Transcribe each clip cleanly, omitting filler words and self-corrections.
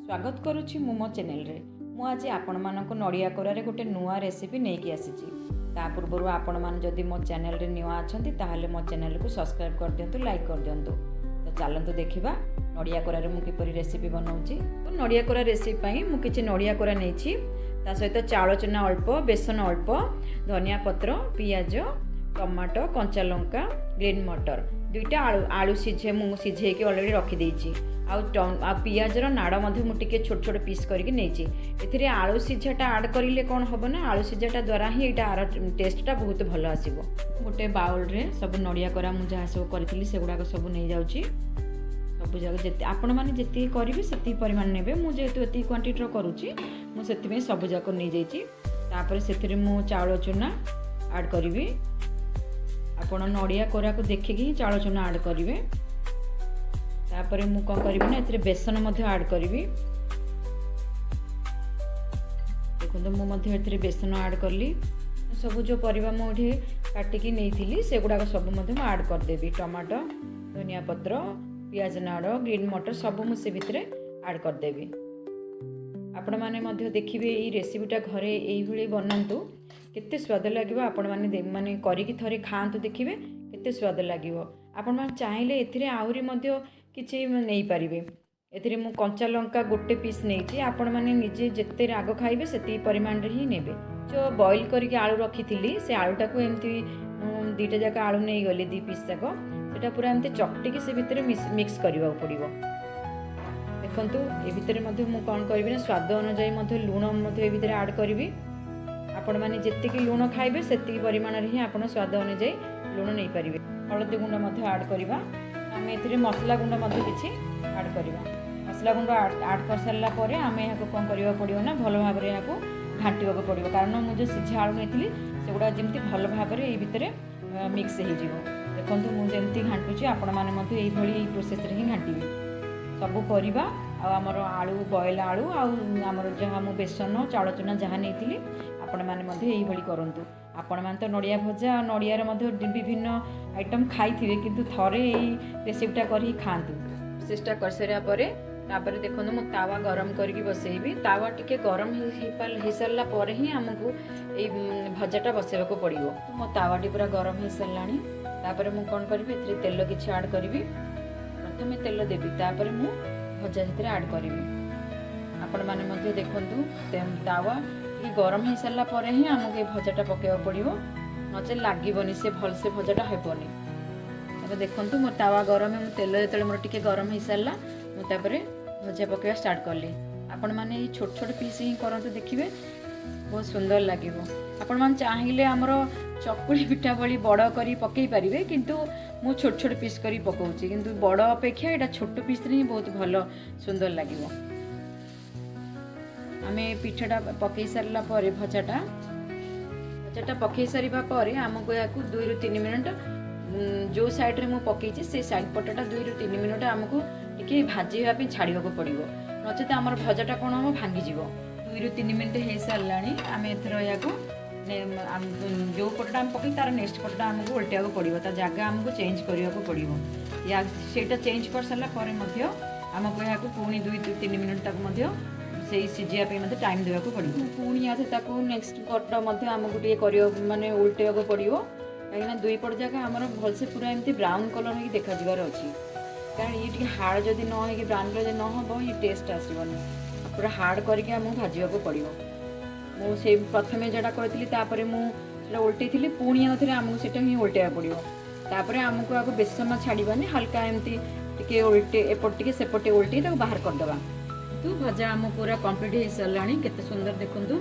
ସ୍ୱାଗତ କରୁଛି ମୁଁ ମୋ ଚ୍ୟାନେଲରେ। ମୁଁ ଆଜି ଆପଣମାନଙ୍କୁ ନଡ଼ିଆ କୋରାରେ ଗୋଟେ ନୂଆ ରେସିପି ନେଇକି ଆସିଛି। ତା ପୂର୍ବରୁ ଆପଣମାନେ ଯଦି ମୋ ଚ୍ୟାନେଲରେ ନୂଆ ଅଛନ୍ତି, ତାହେଲେ ମୋ ଚ୍ୟାନେଲକୁ ସବସ୍କ୍ରାଇବ୍ କରିଦିଅନ୍ତୁ, ଲାଇକ୍ କରିଦିଅନ୍ତୁ। ତ ଚାଲନ୍ତୁ ଦେଖିବା ନଡ଼ିଆ କୋରାରେ ମୁଁ କିପରି ରେସିପି ବନାଉଛି। ତ ନଡ଼ିଆ କୋରା ରେସିପି ପାଇଁ ମୁଁ କିଛି ନଡ଼ିଆ କୋରା ନେଇଛି, ତା ସହିତ ଚାଉଳ ଚୁନା ଅଳ୍ପ, ବେସନ ଅଳ୍ପ, ଧନିଆ ପତ୍ର, ପିଆଜ, ଟମାଟୋ, କଞ୍ଚା ଲଙ୍କା, ଗ୍ରୀନ୍ ମଟର, ଦୁଇଟା ଆଳୁ। ଆଳୁ ସିଝେ ମୁଁ ସିଝେଇକି ଅଲରେଡ଼ି ରଖିଦେଇଛି। ଆଉ ପିଆଜର ନାଡ଼ ମଧ୍ୟ ମୁଁ ଟିକେ ଛୋଟ ଛୋଟ ପିସ୍ କରିକି ନେଇଛି। ଏଥିରେ ଆଳୁ ସିଝାଟା ଆଡ଼୍ କରିଲେ କ'ଣ ହେବ ନା, ଆଳୁ ସିଝାଟା ଦ୍ୱାରା ହିଁ ଏଇଟା ଆର ଟେଷ୍ଟଟା ବହୁତ ଭଲ ଆସିବ। ଗୋଟେ ବାଉଲରେ ସବୁ ନଡ଼ିଆ କୋରା ମୁଁ ଯାହା ସବୁ କରିଥିଲି, ସେଗୁଡ଼ାକ ସବୁ ନେଇଯାଉଛି। ସବୁ ଯାକ ଯେତେ ଆପଣମାନେ ଯେତିକି କରିବେ, ସେତିକି ପରିମାଣ ନେବେ। ମୁଁ ଯେହେତୁ ଏତିକି କ୍ୱାଣ୍ଟିଟିର କରୁଛି, ମୁଁ ସେଥିପାଇଁ ସବୁ ଯାକ ନେଇଯାଇଛି। ତାପରେ ସେଥିରେ ମୁଁ ଚାଉଳ ଚୁନା ଆଡ଼୍ କରିବି। ଆପଣ ନଡ଼ିଆ କୋରାକୁ ଦେଖିକି ହିଁ ଚାଉଳ ଚୁନା ଆଡ଼୍ କରିବେ। ତାପରେ ମୁଁ କ'ଣ କରିବି ନା, ଏଥିରେ ବେସନ ମଧ୍ୟ ଆଡ଼୍ କରିବି। ଦେଖନ୍ତୁ, ମୁଁ ମଧ୍ୟ ଏଥିରେ ବେସନ ଆଡ଼୍ କଲି। ସବୁ ଯେଉଁ ପରିବା ମୁଁ ଏଠି କାଟିକି ନେଇଥିଲି, ସେଗୁଡ଼ାକ ସବୁ ମଧ୍ୟ ମୁଁ ଆଡ଼୍ କରିଦେବି। ଟମାଟୋ, ଧନିଆ ପତ୍ର, ପିଆଜ ନାଡ଼, ଗ୍ରୀନ୍ ମଟର ସବୁ ମୁଁ ସେ ଭିତରେ ଆଡ଼୍ କରିଦେବି। ଆପଣମାନେ ମଧ୍ୟ ଦେଖିବେ, ଏଇ ରେସିପିଟା ଘରେ ଏଇଭଳି ବନାନ୍ତୁ, କେତେ ସ୍ୱାଦ ଲାଗିବ। ଆପଣମାନେ ମାନେ କରିକି ଥରେ ଖାଆନ୍ତୁ, ଦେଖିବେ କେତେ ସ୍ୱାଦ ଲାଗିବ। ଆପଣମାନେ ଚାହିଁଲେ ଏଥିରେ ଆହୁରି ମଧ୍ୟ କିଛି ନେଇପାରିବେ। ଏଥିରେ ମୁଁ କଞ୍ଚା ଲଙ୍କା ଗୋଟେ ପିସ୍ ନେଇଛି। ଆପଣମାନେ ନିଜେ ଯେତେ ରାଗ ଖାଇବେ, ସେତିକି ପରିମାଣରେ ହିଁ ନେବେ। ଯେଉଁ ବଏଲ୍ କରିକି ଆଳୁ ରଖିଥିଲି, ସେ ଆଳୁଟାକୁ ଏମିତି ମୁଁ ଦୁଇଟା ଯାକ ଆଳୁ ନେଇଗଲି, ଦୁଇ ପିସ୍ ଯାକ। ସେଇଟା ପୁରା ଏମିତି ଚକଟିକି ସେ ଭିତରେ ମିକ୍ସ କରିବାକୁ ପଡ଼ିବ। ଦେଖନ୍ତୁ, ଏ ଭିତରେ ମଧ୍ୟ ମୁଁ କ'ଣ କରିବି ନା, ସ୍ୱାଦ ଅନୁଯାୟୀ ମଧ୍ୟ ଲୁଣ ମଧ୍ୟ ଏ ଭିତରେ ଆଡ଼୍ କରିବି। ଆପଣମାନେ ଯେତିକି ଲୁଣ ଖାଇବେ, ସେତିକି ପରିମାଣରେ ହିଁ ଆପଣ ସ୍ୱାଦ ଅନୁଯାୟୀ ଲୁଣ ନେଇପାରିବେ। ହଳଦୀ ଗୁଣ୍ଡ ମଧ୍ୟ ଆଡ଼୍ କରିବା। ଆମେ ଏଥିରେ ମସଲା ଗୁଣ୍ଡ ମଧ୍ୟ କିଛି ଆଡ଼୍ କରିବା। ମସଲା ଗୁଣ୍ଡ ଆଡ଼୍ କରିସାରିଲା ପରେ ଆମେ ଏହାକୁ କ'ଣ କରିବାକୁ ପଡ଼ିବ ନା, ଭଲ ଭାବରେ ଏହାକୁ ଘାଣ୍ଟିବାକୁ ପଡ଼ିବ। କାରଣ ମୁଁ ଯେଉଁ ସିଝା ଆଳୁ ନେଇଥିଲି, ସେଗୁଡ଼ା ଯେମିତି ଭଲ ଭାବରେ ଏଇ ଭିତରେ ମିକ୍ସ ହେଇଯିବ। ଦେଖନ୍ତୁ, ମୁଁ ଯେମିତି ଘାଣ୍ଟୁଛି, ଆପଣମାନେ ମଧ୍ୟ ଏଇଭଳି ଏଇ ପ୍ରୋସେସ୍ରେ ହିଁ ଘାଣ୍ଟିବେ। ସବୁ ପରିବା ଆଉ ଆମର ଆଳୁ, ବଏଲ୍ ଆଳୁ ଆଉ ଆମର ଯାହା ମୁଁ ବେସନ, ଚାଉଳ ଚୁନା ଯାହା ନେଇଥିଲି, ଆପଣମାନେ ମଧ୍ୟ ଏଇଭଳି କରନ୍ତୁ। ଆପଣମାନେ ତ ନଡ଼ିଆ ଭଜା, ନଡ଼ିଆର ମଧ୍ୟ ବିଭିନ୍ନ ଆଇଟମ୍ ଖାଇଥିବେ, କିନ୍ତୁ ଥରେ ଏଇ ରେସିପିଟା କରିକି ଖାଆନ୍ତୁ। ପ୍ରୋସେସ୍ଟା କରିସାରିବା ପରେ ତାପରେ ଦେଖନ୍ତୁ, ମୁଁ ତାୱା ଗରମ କରିକି ବସେଇବି। ତାୱା ଟିକେ ଗରମ ହେଇସାରିଲା ପରେ ହିଁ ଆମକୁ ଏଇ ଭଜାଟା ବସେଇବାକୁ ପଡ଼ିବ। ମୋ ତାୱାଟି ପୁରା ଗରମ ହେଇସାରିଲାଣି। ତାପରେ ମୁଁ କ'ଣ କରିବି, ଏଥିରେ ତେଲ କିଛି ଆଡ଼୍ କରିବି। ପ୍ରଥମେ ତେଲ ଦେବି, ତାପରେ ମୁଁ ଭଜା ସେଥିରେ ଆଡ଼୍ କରିବି। ଆପଣମାନେ ମଧ୍ୟ ଦେଖନ୍ତୁ, ତାୱା ଟିକେ ଗରମ ହେଇସାରିଲା ପରେ ହିଁ ଆମକୁ ଏ ଭଜାଟା ପକାଇବାକୁ ପଡ଼ିବ, ନଚେତ୍ ଲାଗିବନି, ସେ ଭଲସେ ଭଜାଟା ହେବନି। ତାପରେ ଦେଖନ୍ତୁ, ମୋ ତାୱା ଗରମ, ମୁଁ ତେଲ ଯେତେବେଳେ ମୋର ଟିକେ ଗରମ ହେଇସାରିଲା, ମୁଁ ତାପରେ ଭଜା ପକାଇବା ଷ୍ଟାର୍ଟ କଲି। ଆପଣମାନେ ଏଇ ଛୋଟ ଛୋଟ ପିସ୍ ହିଁ କରନ୍ତୁ, ଦେଖିବେ ବହୁତ ସୁନ୍ଦର ଲାଗିବ। ଆପଣମାନେ ଚାହିଁଲେ ଆମର ଚକୁଳି ପିଠା ଭଳି ବଡ଼ କରି ପକାଇ ପାରିବେ, କିନ୍ତୁ ମୁଁ ଛୋଟ ଛୋଟ ପିସ୍ କରି ପକାଉଛି। କିନ୍ତୁ ବଡ଼ ଅପେକ୍ଷା ଏଇଟା ଛୋଟ ପିସ୍ରେ ହିଁ ବହୁତ ଭଲ ସୁନ୍ଦର ଲାଗିବ। ଆମେ ପିଠାଟା ପକାଇ ସାରିଲା ପରେ, ଭଜାଟା ପକାଇ ସାରିବା ପରେ ଆମକୁ ଏହାକୁ 2ରୁ 3 ମିନିଟ୍, ଯେଉଁ ସାଇଡ଼୍ରେ ମୁଁ ପକାଇଛି ସେ ସାଇଡ଼୍ ପଟଟା 2ରୁ 3 ମିନିଟ୍ ଆମକୁ ଟିକେ ଭାଜି ହେବା ପାଇଁ ଛାଡ଼ିବାକୁ ପଡ଼ିବ। ନଚେତ ଆମର ଭଜାଟା କ'ଣ ହେବ, ଭାଙ୍ଗିଯିବ। 2ରୁ 3 ମିନିଟ୍ ହେଇସାରିଲାଣି। ଆମେ ଏଥର ଏହାକୁ ଯେଉଁ ପଟଟା ଆମେ ପକେଇ, ତାର ନେକ୍ସଟ ପଟଟା ଆମକୁ ଓଲଟେଇବାକୁ ପଡ଼ିବ। ତା ଜାଗା ଆମକୁ ଚେଞ୍ଜ କରିବାକୁ ପଡ଼ିବ। ୟା ସେଇଟା ଚେଞ୍ଜ କରିସାରିଲା ପରେ ମଧ୍ୟ ଆମକୁ ଏହାକୁ ପୁଣି 2-3 ମିନିଟ୍ ତାକୁ ମଧ୍ୟ ସେଇ ସିଝିବା ପାଇଁ ମଧ୍ୟ ଟାଇମ୍ ଦେବାକୁ ପଡ଼ିବ। ପୁଣି ଆଉଥରେ ତାକୁ ନେକ୍ସଟ ପଟ ମଧ୍ୟ ଆମକୁ ଟିକେ କରିବାକୁ, ମାନେ ଓଲଟେଇବାକୁ ପଡ଼ିବ। କାହିଁକିନା ଦୁଇ ପଟ ଯାକ ଆମର ଭଲସେ ପୁରା ଏମିତି ବ୍ରାଉନ୍ କଲର୍ ହେଇକି ଦେଖାଯିବାର ଅଛି। କାରଣ ଇଏ ଟିକେ ହାର୍ଡ଼ ଯଦି ନ ହେଇକି, ବ୍ରାଉନ୍ କଲର୍ ଯଦି ନ ହେବ, ଇଏ ଟେଷ୍ଟ ଆସିବନି। ପୁରା ହାର୍ଡ଼ କରିକି ଆମକୁ ଭାଜିବାକୁ ପଡ଼ିବ। ମୁଁ ସେଇ ପ୍ରଥମେ ଯେଉଁଟା କରିଥିଲି, ତାପରେ ମୁଁ ସେଇଟା ଓଲଟେଇଥିଲି, ପୁଣି ଆଉଥରେ ଆମକୁ ସେଇଟା ହିଁ ଓଲଟେଇବାକୁ ପଡ଼ିବ। ତାପରେ ଆମକୁ ଆକୁ ବେଶୀ ସମୟ ଛାଡ଼ିବାନି, ହାଲକା ଏମିତି ଟିକେ ଓଲଟେ, ଏପଟ ଟିକେ ସେପଟେ ଓଲଟେଇ ତାକୁ ବାହାର କରିଦେବା। କିନ୍ତୁ ଭଜା ଆମ ପୁରା କମ୍ପ୍ଲିଟ୍ ହେଇସାରିଲାଣି। କେତେ ସୁନ୍ଦର ଦେଖନ୍ତୁ,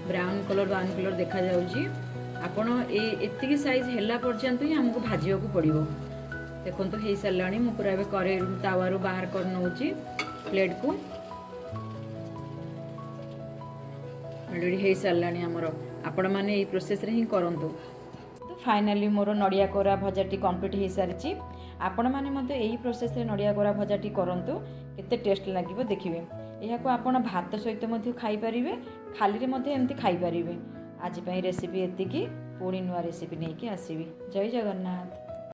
ବ୍ରାଉନ୍ କଲର୍, ବ୍ରାଉନ୍ କଲର୍ ଦେଖାଯାଉଛି। ଆପଣ ଏ ଏତିକି ସାଇଜ୍ ହେଲା ପର୍ଯ୍ୟନ୍ତ ହିଁ ଆମକୁ ଭାଜିବାକୁ ପଡ଼ିବ। ଦେଖନ୍ତୁ, ହେଇସାରିଲାଣି। ମୁଁ ପୁରା ଏବେ କରେଇ ତାୱାରୁ ବାହାର କରି ନେଉଛି ପ୍ଲେଟ୍କୁ। ଅଲରେଡ଼ି ହେଇସାରିଲାଣି ଆମର। ଆପଣମାନେ ଏଇ ପ୍ରୋସେସ୍ରେ ହିଁ କରନ୍ତୁ। ତ ଫାଇନାଲି ମୋର ନଡ଼ିଆ କୋରା ଭଜାଟି କମ୍ପ୍ଲିଟ୍ ହେଇସାରିଛି। ଆପଣମାନେ ମଧ୍ୟ ଏଇ ପ୍ରୋସେସ୍ରେ ନଡ଼ିଆ କୋରା ଭଜାଟି କରନ୍ତୁ, କେତେ ଟେଷ୍ଟ ଲାଗିବ ଦେଖିବେ। ଏହାକୁ ଆପଣ ଭାତ ସହିତ ମଧ୍ୟ ଖାଇପାରିବେ, ଖାଲିରେ ମଧ୍ୟ ଏମିତି ଖାଇପାରିବେ। ଆଜି ପାଇଁ ରେସିପି ଏତିକି। ପୁଣି ନୂଆ ରେସିପି ନେଇକି ଆସିବି। ଜୟ ଜଗନ୍ନାଥ।